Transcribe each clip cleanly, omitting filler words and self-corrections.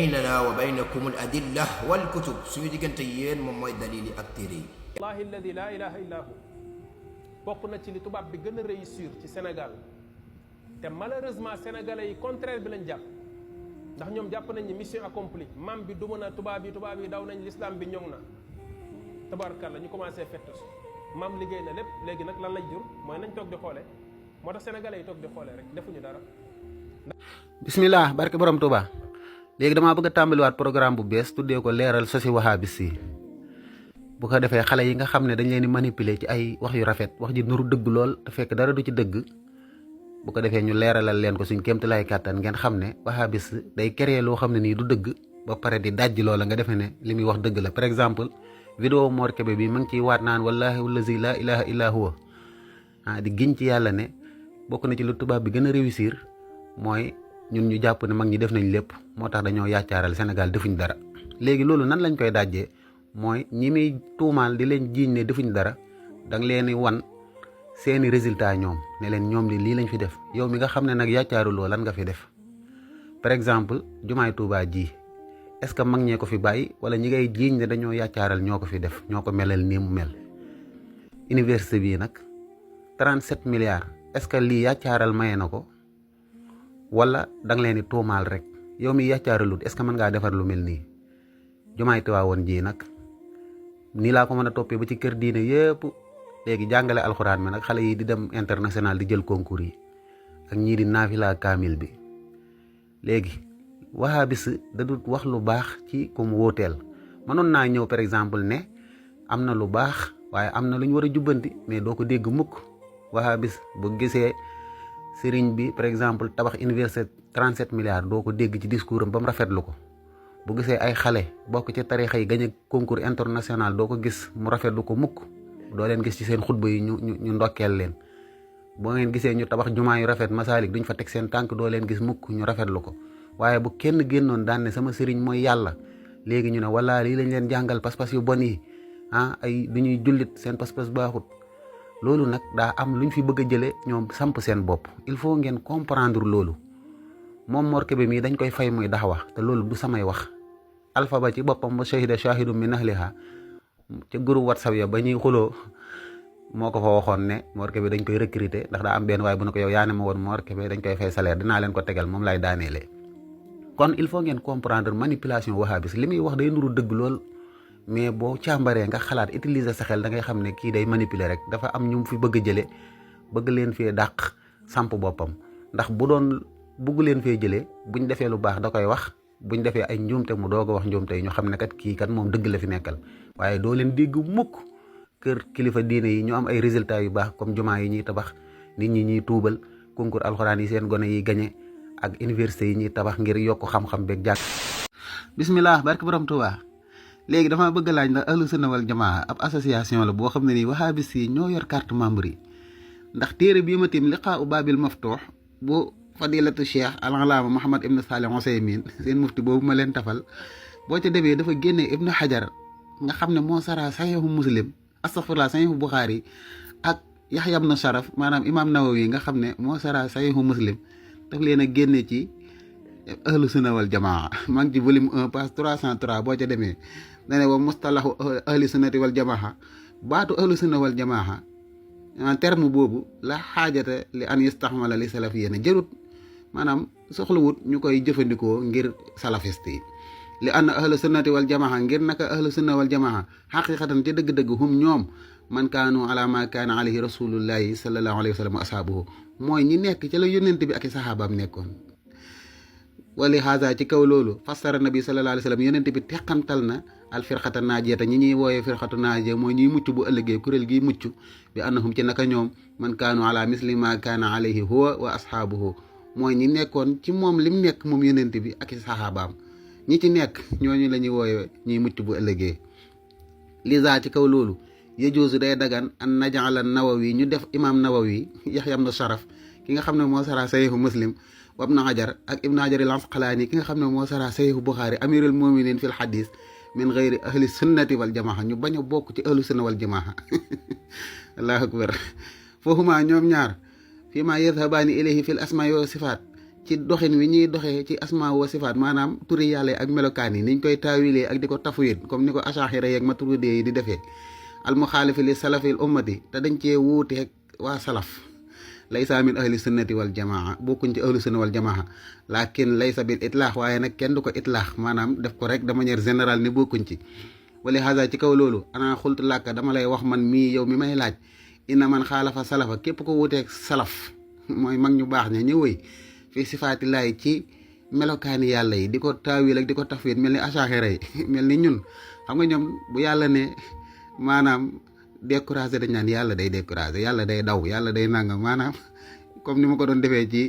baynana wa baynakum al adilla wal kutub suñu diggante yéen moom mooy dalili ak téere yi. wallahi alladi laa ilaha illa hu bokk na ci li tubaab bi gën a réussir ci Sénégal te malheureusement sénégalais yi contraire bi lañ jàpp ndax ñoom jàpp nañ ni mission accomplie maam bi duma na tubaab yi daw nañ l'islam bi ñoŋ na tabaarkalla ñu commencé fett maam liggéey na lépp léegi nag lan lañ jur mooy nañ toog di xoole moo tax sénégalais yi toog di xoole rek defuñu dara. bismillah barke borom Touba léegi damaa bëgg a tàmbaliwaat programme bu bees tuddee ko leeral sosi wahabis yi bu ko defee xale yi nga xam ne dañ leen di manipuler ci ay wax yu rafet wax ji nuru dëgg lool te fekk dara du ci dëgg bu ko defee ñu leeralal leen ko suñ kéemtalaay kàttan ngeen xam ne wahabis day créer loo xam ne nii du dëgg ba pare di dajji loola nga defee ne li muy wax dëgg la. par exemple vidéo Mor Kébé bi ma ngi ciy waat naan wallahi wallazi la ilaha illa huwa di giñ ci yàlla ne bokk na ci lu tubaab bi gën a réussir mooy ñun ñu jàpp ne mag ñi def nañ lépp moo tax dañoo yaacaaral Sénégal defuñ dara. léegi loolu nan lañ koy dajjee mooy ñi muy tuumaal di leen jiiñ ne defuñ dara danga leen di wan seeni résultat ñoom ne leen ñoom lii lañ fi def yow mi nga xam ne nag yaacaaruloo lan nga fi def. par exemple jumaay Tuubaa ji est-ce que mag ñee ko fi bàyyi wala ñi ngay jiiñ ne dañoo yaacaaral ñoo ko fi def ñoo ko melal nii mu mel. université bii nag 37 milliards est-ce que lii yaacaaral maye na ko wala danga leen di tuumaal rek yow mi yaccaaralut est-ce que mën ngaa defar lu mel nii. jumaay Tiwaawoon ji nag nii laa ko mën a toppee ba ci kër diine yëpp léegi jàngale alxuraan mi nag xale yi di dem international di jël concours yi ak ñii di naafila kaamil bi. léegi wahabis da du wax lu baax ci ku mu wóoteel mënoon naa ñëw par exemple ne am na lu baax waaye am na lu ñu war a jubbanti mais doo ko dégg mukk. wahabis bu gisee sëriñ bi par exemple tabax université 37 milliards doo ko dégg ci discours am ba mu rafetlu ko. bu gisee ay xale bokk ci tarixa yi gañe concours international doo ko gis mu rafetlu ko mukk. doo leen gis ci seen xutba yi ñu ndokkeel leen. boo ngeen gisee ñu tabax jumaa yu rafet masaalik duñ fa teg seen tànk doo leen gis mukk ñu rafetlu ko. waaye bu kenn génnoon daan ne sama sëriñ mooy yàlla léegi ñu ne wala lii lañ leen jàngal pas-pas yu bon yi ay du ñuy jullit seen pas-pas baaxut. loolu nag daa am luñ fi bëgg a jëlee ñoom samp seen bopp il faut ngeen comprendre loolu. moom Mor Kébé mii dañ koy fay muy daxwa te loolu du samay wax. alpha ba ci boppam ba shahida shahidum min ahliha ca groupe WhatsApp ya ba ñuy xuloo moo ko fa waxoon ne Mor Kébé dañ koy recruter ndax daa am benn waaye bu ne ko yow yaa ne ma woon Mor Kébé dañ koy fay salaire dinaa leen ko tegal moom lay daaneele. kon il faut ngeen comprendre manipulation wahabis li muy wax day nuru dëgg lool mais boo càmbaree nga xalaat utiliser sa xel da ngay xam ne kii day manipuler rek dafa am ñu fi bëgg a jëlee bëgg leen fee dàq samp boppam ndax bu doon bëgg leen fee jëlee buñ defee lu baax da koy wax. buñ defee ay njuumte mu doog a wax njuumte yi ñu xam ne kat kii kat moom dëgg la fi nekkal waaye doo leen dégg mukk kër kilifa diine yi ñu am ay résultats yu baax comme jumaa yi ñuy tabax nit ñi ñuy tuubal concours alxuraan yi seen gone yi gañe ak université yi ñuy tabax ngir yokk xam-xam beeg jàkk. bismillah barke borom Tuubaa léegi dama bëgg laaj ndax ahlu sunna wal jamaa ab association la boo xam ne nii wahabis yi ñoo yor carte membre yi ndax téere bii ma tim liqaa u baabil maftuux bu fadilatu cheikh al-alaama Muhammad ibn Salih Usaymin seen mufti boobu ma leen tafal boo ca demee dafa génne ibnu Hajar nga xam ne moo sara saxiixu muslim astaghfirullah saxiixu Buxaari ak Yaxya ibn Sharaf maanaam imam Nawawi nga xam ne moo sara saxiixu muslim daf leen a génne ci ahlu sunna wal jamaa maa ngi ci volume 1 page 303 boo ca demee dane wa mustalahu ahli sunnati wal jamaa baatu ahlu sunna wal jamaa terme boobu la xaajata li an yustaxmala li salafiyina jërut maanaam soxlawut ñu koy jëfandikoo ngir salafiste yi li anna ahlu sunnati wal jamaa ngir naka ahlu sunna wal jamaa xaqiqatan ci dëgg-dëgg hum ñoom man kaanu ala ma kaana alayhi rasulullahi sallallahu alayhi wa sallam wa ashaabuhu mooy ñi nekk ci la yónnent bi ak i saxaabaam nekkoon. wali haza ci kaw loolu fassara nabi sallallahu alayhi wa sallam yónnent bi teqantal na al firqata naajiyata ñi ñuy wooyee firqatu naajiya mooy ñuy mucc bu ëllëgee kuréel gi mucc bi annahum ci naka ñoom man kaanu ala misli ma kaana alayhi huwa wa ashaabuhu mooy ñi nekkoon ci moom lim nekk moom yónnent bi ak i saxaabaam ñi ci nekk ñooñu la ñuy wooyee ñuy mucc bu ëllëgee. liza ci kaw loolu yajuuzu day dagan an najala nawawi ñu def imam nawawi Yaxya ibn Sharaf ki nga xam ne moo sara sahihu muslim wa ibn Hajar ak ibn Hajar al-Asqalaani ki nga xam ne moo sara sahihu Buxaari amirul muminin fil hadis min gayri ahli sunnati wal jamaa ñu bañ a bokk ci ahlu sunna wal jamaa allahu akbar foohuma ñoom ñaar fii ma yadhabaani ilayhi fil asmaa wa sifaat ci doxin wi ñuy doxee ci asmaa wa sifaat maanaam turi yàlla ak melokaan yi niñ koy taawilee ak di ko tafwid comme ni ko asaxira yeeg maturidi yi di defee almuxaalifi li salafil ummati te dañ cee wuuteeg waa salaf laysa min ahli sunnati wal jamaa bokkuñ ci ahli sunna wal jamaa lakin laysa bil itlaax waaye nag kenn du ko itlaax maanaam def ko rek de manière générale ni bokkuñ ci wali haza ci kaw loolu ana xultu làkk dama lay wax man mii yow mi may laaj ina man xaalafa salafa képp ko wuuteeg salaf mooy mag ñu baax ña ñëwëy fii sifaatillaay ci melokaani yàlla yi di ko taawil ak di ko tafwid mel ni asaxira yi mel ni ñun xam nga ñoom bu yàlla ne maanaam découragé dañ naan yàlla day découragé yàlla day daw yàlla day nangam maanaam comme ni ma ko doon defee ci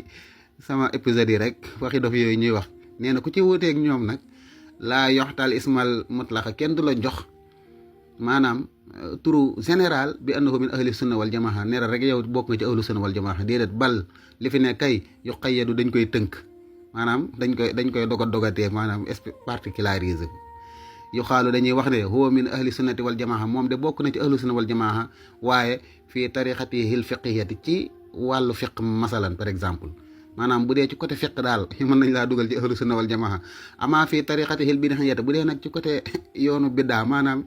sama épisode yi rek waxi dof yooyu ñuy wax nee na ku ci wuuteeg ñoom nag laa yoxtal ismal mutlaqa kenn du la jox maanaam turu général bi annahu min ahli sunna wal jamaa ne rek yow bokk nga ci ahli sunna wal jamaa déedéet bal li fi ne kay yu qayyadu dañ koy tënk maanaam dañ koy dogatee maanaam particularisé ko yu xaalu dañuy wax ne huwa min ahli sunnati wal jamaa moom de bokk na ci ahli sunna wal jamaa waaye fii tariqatihi al fiqhiyati ci wàllu fiq masalan par exemple maanaam bu dee ci côté fiq daal mën nañ laa dugal ci ahlu sunna wal jamaa amaa fii tariqatihi al bid'iyati bu dee nag ci côté yoonu biddaa maanaam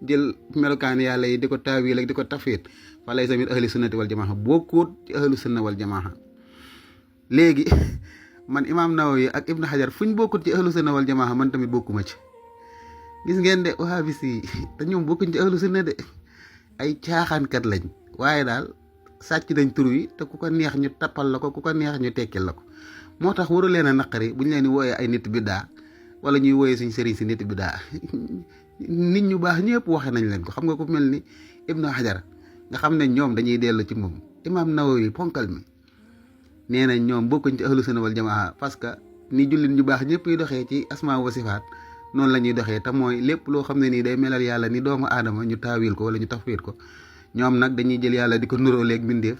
jël melokaan yàlla yi di ko taawil ak di ko tafwid fa laysa min ahli sunnati wal jamaa bokkut ci ahlu sunna wal jamaa léegi man imaam Nawawi ak Ibn Hajar fuñ bokkut ci ahlu sunna wal jamaa man tamit bokkuma ci gis ngeen de wahabis yi te ñoom bokkuñ ci ahlu sunna de ay caaxaankat lañ waaye daal sàcc nañ tur wi te ku ko neex ñu tappal la ko ku ko neex ñu tekkil la ko moo tax waru leen a naqari buñ leen di wooyee ay nit biddaa wala ñuy wooyee suñ sëriñ si nit biddaa nit ñu baax ñëpp waxe nañ leen ko xam nga ku mel ni Ibnu Hajar nga xam ne ñoom dañuy dellu ci moom imaam Nawawi ponkal mi nee na ñoom bokkuñ ci ahlu sunna wal jamaa parce que ni jullit ñu baax ñëpp yi doxee ci asmaa wa sifaat noonu la ñuy doxee te mooy lépp loo xam ne nii day melal yàlla ni doomu aadama ñu taawil ko wala ñu tafwid ko ñoom nag dañuy jël yàlla di ko nuróoleeg mbindeef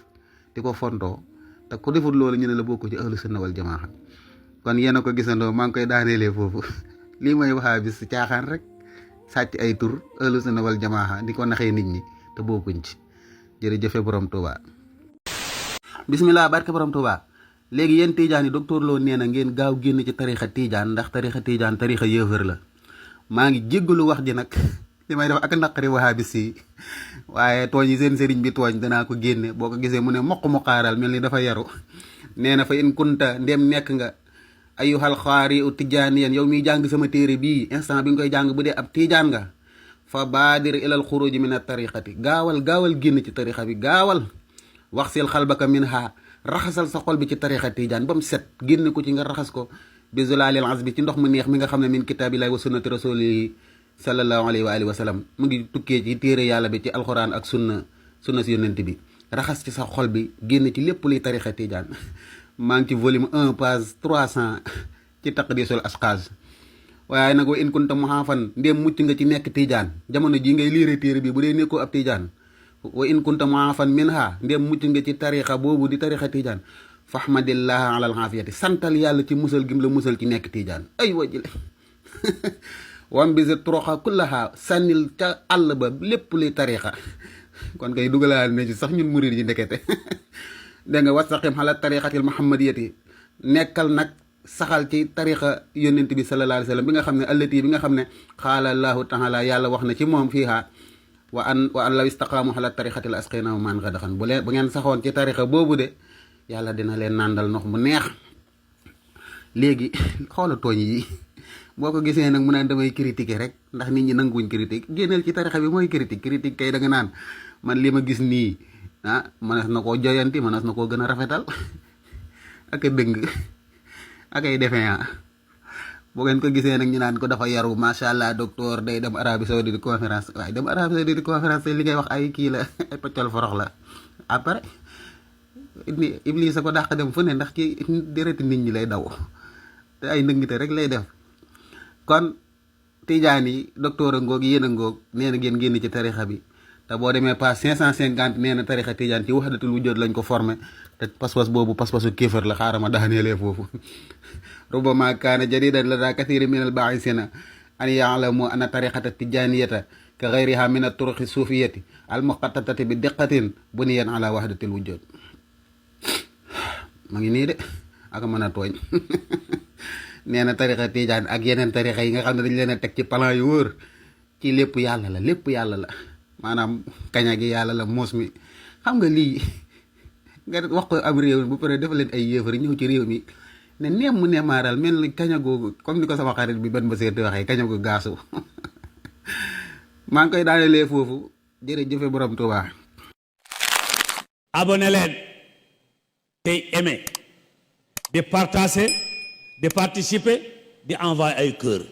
di ko fontoo te ku defut loolu ñu ne la bokk ci ahlu sunna wal jamaa kon yéen a ko gisandoo maa ngi koy daaneelee foofu lii mooy waxaa bis caaxaan rek sàcc ay tur ahlu sunna wal jamaa di ko naxee nit ñi te bokkuñ ci jërëjëfe borom Touba. bismillah barke borom Touba léegi yéen tiijaan yi docteur Lo nee na ngeen gaaw génn ci tarixa tiijaan ndax tarixa tiijaan tarixa yëfër la maa ngi jéggalu wax ji nag li may def ak naqari wahabis yi waaye tooñ yi seen sëriñ bi tooñ danaa ko génne boo ko gisee mu ne mokk mu xaaral mel ni dafa yaru nee na fa in kunta ndem nekk nga ayyuhal xaari u tijaaniyan yow miy jàng sama téere bii instant bi nga koy jàng bu dee ab tiijaan nga fa baadir ilal xuruji min at tariqati gaawal génn ci tarixa bi gaawal waxsil xalbaka minha raxasal sa xol bi ci tarixa tiijaan ba mu set génn ko ci nga raxas ko bi zulalil azbi ci ndox mu neex mi nga xam ne min kitaabillahi wa sunnati rasulihi sallallahu alayhi wa alihi wa sallam mu ngi tukkee ci téere yàlla bi ci alxuraan ak sunna si yonent bi raxas ci sa xol bi génn ci lépp luy tarixa tiijaan maa ngi ci volume 1 page 300 ci taqdisul asqaaz waaye nag wa in kunta muhaafan ndéem mucc nga ci nekk tiijaan jamono ji ngay liire téere bi bu dee nekkoo ab tiijaan wa in kunta muhaafan minha ndéem mucc nga ci tarixa boobu di tarixa tiijaan fahmadillaha ala alxaafiyati santal yàlla ci musal gim la musal ci nekk tiijaan ay wajile wam bisi troxa kullaha sànnil ca àll ba lépp luy tarixa kon kay dugalaal ne ci sax ñun murid yi ndekete dégg nga wastaqim ala tarixatil muhammadiyati nekkal nag saxal ci tarixa yonent bi sallallahu alayhi wa sallam bi nga xam ne allati bi nga xam ne xaala allahu taala yàlla wax na ci moom fiiha wa an law istaqaamu ala tarixatil asqinahum maan gadaxan bu ngeen saxoon ci tarixa boobu de yàlla dina leen nàndal ndox mu neex léegi xoola tooñ yi boo ko gisee nag mu naan damay critiquer rek ndax nit ñi nanguwuñ critique génneel ci tarixa bi mooy critique kay da nga naan man li ma gis nii mënees na koo joyanti mënees na koo gën a rafetal ak a dëng ak ay defee boo ngeen ko gisee nag ñu naan ko dafa yaru macha allah docteur day dem Arabie Saoudite conférence waaye dem Arabie Saoudite conférence li ngay wax ay kii la ay paccal forox la après Iblis a ko dàq dem fu ne ndax ci dereti nit ñi lay daw te ay ndëngite rek lay def kon tijaan yi docteur a ngoog yéen a ngoog nee na ngeen génn ci tarixa bi te boo demee pas 550 nee na tarixa tijaan ci wahdatul wujud lañ ko formé te pas-pas boobu pas-pasu kéefar la xaaral ma daaneelee foofu rubama kaana jadidan la daa kathiri min al baaxisina an yaalamu anna tarixata tijaniyata ka gayriha min at turuqi suufiyati al muqattatati bi diqatin buniyan ala wahdatil wujud ma ngi nii de ak mën a tooñ nee na tarixa tijaan ak yeneen tarixa yi nga xam ne dañ leen a teg ci plan yu wóor ci lépp yàlla la maanaam kaña gi yàlla la moos mi xam nga lii nga wax ko am réew bu pare dafa leen ay yéefar ñëw ci réew mi ne neem mu neemaaral mel ni kaña googu comme ni ko sama xarit bi ban ba seeti waxee kaña gu gaasu maa ngi koy daanelee foofu jërëjëfe borom Tuubaa. Abonné leen tey aimé di partager di participer di envoyer ay cœur